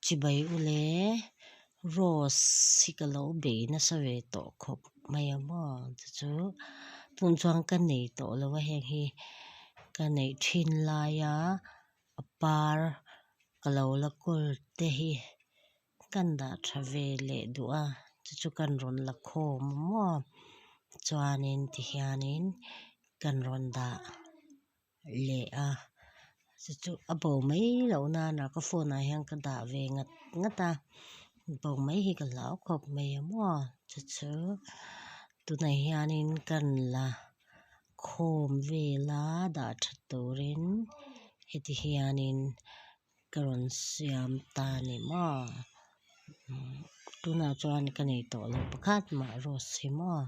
Chibai ule rose hi ka lo bei nasa ve tawh khawp mai a maw chu chu tun chuan ka nei tawh lo a heng hi ka neih thin laia a par ka lo la kawl te hi kan dah tha ve leh duh a chu chu kan rawn la khawm a maw chuanin tihianin kan rawn dah leh a chu chu a bo mai loh nan ah ka phone ah hian ka dah ve ngat ngat a bo mai hi ka hlau khawp mai a maw chu chu tunah hianin kan la khawm vel a dah that turin heti hianin ka rawn siam ta a ni maw tunah chuan ka nei tawh lo pakhat mah rose hi maw.